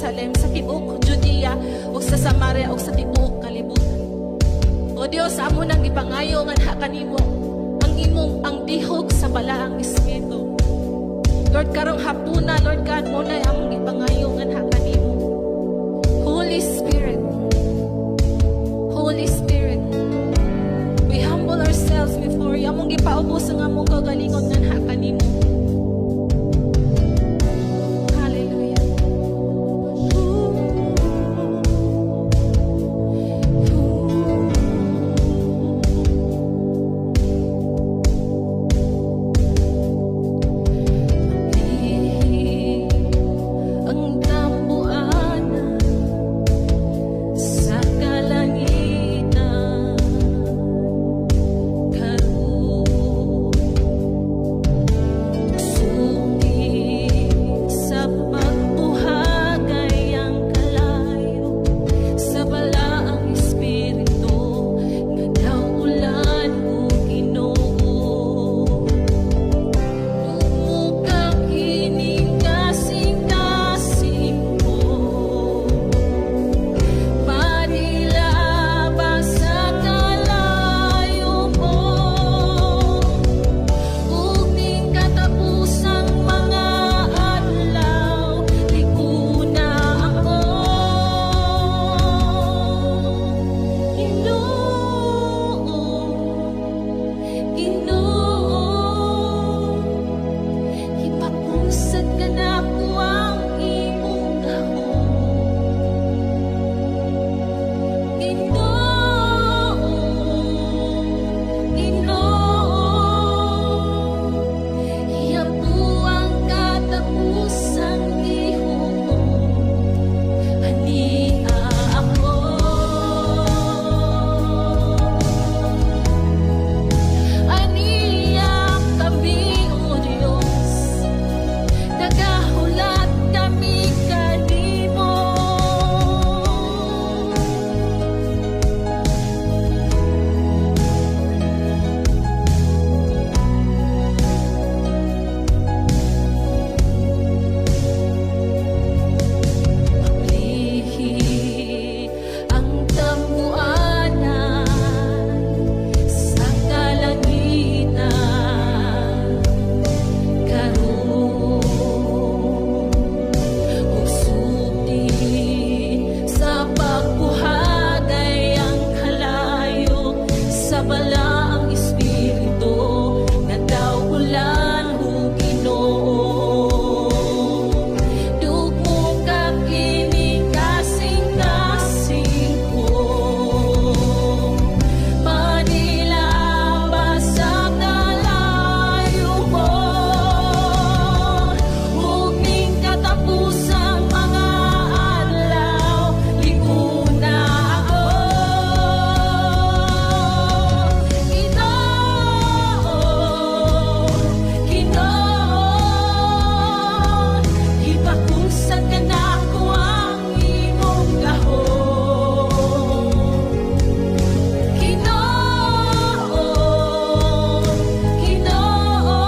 Jerusalem, sa tibuok Judea ug sa Samaria ug sa tibuok kalibutan. O Dios, amo nang gipangayo nganha kanimo ang imong ang dihog sa Balaang Espiritu. Lord, karong hapuna, Lord God, mao na among gipangayo nganha kanimo. Holy Spirit, Holy Spirit, we humble ourselves before you. Among gipaubos ang among kagalingon nganha kanimo. Hallelujah. Ooh. Ooh. Ablihi ang tambuanan sa kalangitan karon, sugdi sa pagbuhagay ang kalayo sa Balaang Espiritu nga daw ulan, o Ginoo. Dugmok kining kasing-kasing ko, Padila pa sa kalayo mo, ug ning katapusang mga adlaw, lig-una ako. Ginoo, Ginoo, ipakusad kanako ang imong gahom. Ginoo, Ginoo, hiyapo ang katapusang lihok mo. Ania ako. Ania kami, O Diyos, nagahulat kami kanimo. Ablihi ang tambuanan sa kalangitan karon, ug sugdi sa pagbuhagay ang kalayo sa Balaang Espiritu nga daw ulan, o Ginoo. Dugmok kining kasing-kasing ko, Padila pa sa kalayo mo, ug ning katapusang mga adlaw, lig-una ako. Ginoo, Ginoo, ipakusad kanako ang imong gahom. Ginoo, Ginoo,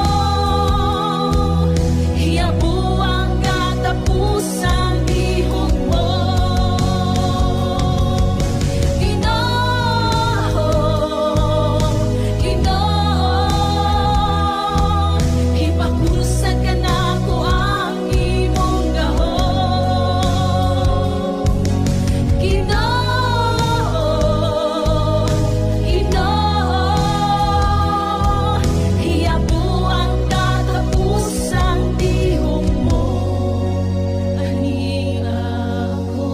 hiyapo ang katapusang lihok mo. Ginoo, Ginoo, ipakusad kanako ang imong gahom. Ginoo, Ginoo, hiyapo ang katapusang lihok mo. Ania ako.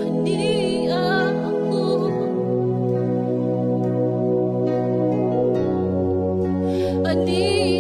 Ania ako. Ania.